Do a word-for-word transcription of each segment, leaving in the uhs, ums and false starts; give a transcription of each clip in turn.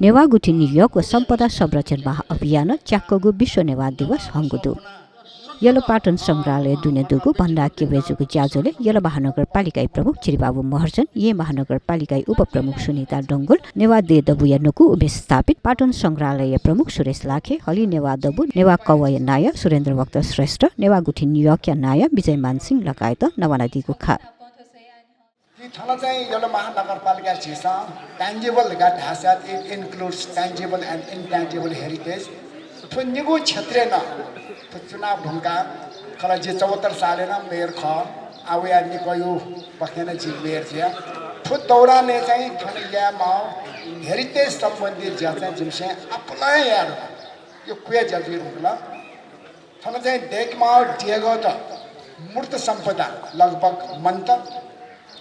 नेवाः गुथिं न्यूयोर्क व सम्पदा संरक्षण महाअभियानं च्याक्वःगु विश्व नेवाः दिवस हंगु दु। यल पाटन संग्रहालय दुने दुगु भन्दा क्यबय् जूगु ज्याझ्वलय् यल महानगरपालिकाया प्रमुख चिरिबाबु महर्जन, येँ महानगरपालिकाया उपप्रमुख सुनिता डंगोल, नेवाः देय् दबूया न्वकू उमेश स्थापित, पाटन संग्रहालयया प्रमुख सुरेश लाखे, हलिं नेवाः दबू नेवाः कवःया नायः सुरेन्द्र भक्त श्रेष्ठ, नेवाः गुथिं न्यूयोर्कया नायः विजयमान सिंह लगायतं नवानादीगु खः। थन चाहिँ यल महानगरपालिका झीसं tangible धकाः धाःसा it includes tangible and intangible heritage। थ्व निगू क्षेत्रय् नं थ्व चुनाव धुंकाः खला जि चौहत्तर सालय् नं मेयर खः, आः वया निकयु बखय् नं जि मेयर जुया। थ्व दौरानय् चाहिँ थन यायेमाः heritage सम्बन्धी ज्या चाहिँ जिमिसं आपालं याये धुंकल। यो क्वय् ज्या जुइ धुंकल। थन चाहिँ दय्केमाःगु देगःत मूर्त सम्पदा लगभग मन्त।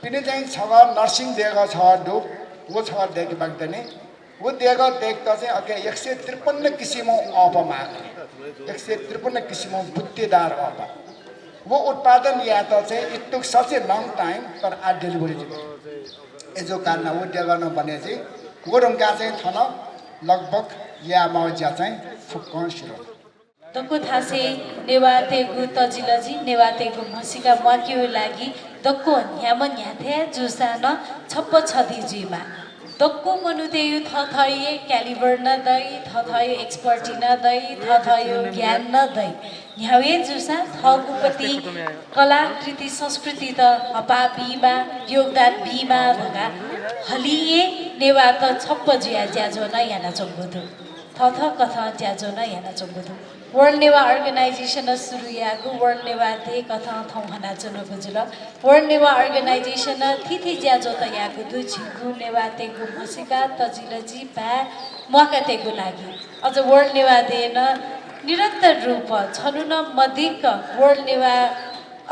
पिने चाहिँ छगः नरसिंह देगः छगः दु, व छगः दय्केमाःगु दनि। व देगः दय्केत चाहिँ अथे एक सय त्रिपन्न किसिमं अःपु माःगु। एक सय त्रिपन्न किसिमं बुट्टेदार अःपु। व उत्पादन यायेत चाहिँ it took such a long time, तर आः delivery जुल। अय्जूगु कारणं व देगः नं बने जुइ। व धुंकाः चाहिँ थन लगभग यायेमाःगु ज्या चाहिँ फुक्कं सिधल। दक्व थासय् नेवाःतय्गु तजिलजि, नेवाःतय्गु म्हसीका म्वाकेगु लागि दक्व न्ह्याम्ह न्ह्याथाय् जूसां नं छप्पँ छधी जुइमाः। दक्व मनूतय्गु थःथःगु caliber नं दइ, थःथःगु expertise नं दइ, थःथःगु ज्ञान नं दइ। न्ह्यागु हे जूसां थःगु पति कलाकृति संस्कृतित हपा बीमाः, योगदान बीमाः धकाः हलिं हे नेवाःत छप्पँ जुयाः ज्याझ्वः नं यानाच्वंगु दु। थःथः कथं ज्याझ्वः नं यानाच्वंगु दु। World Newah Organization सुरु याःगु World Newah Day कथं थौं हनाच्वनागु जुल। World Newah Organization थीथी ज्याझ्वः त याःगु दु। झीगु नेवाःतय्गु म्हसीका, तजिलजि, भाय्, म्वाकातय्गु लागि। अझ World Newah Day नं निरन्तर रूपं छन्हु नं मदिक्क World Newah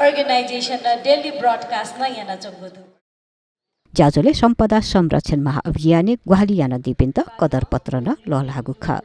Organization daily broadcast नं यानाच्वंगु दु। ज्याझ्वलय् सम्पदा संरक्षण महाअभियानय् ग्वाहालि यानादीपिन्त कदरपत्र नं लःल्हाःगु खः।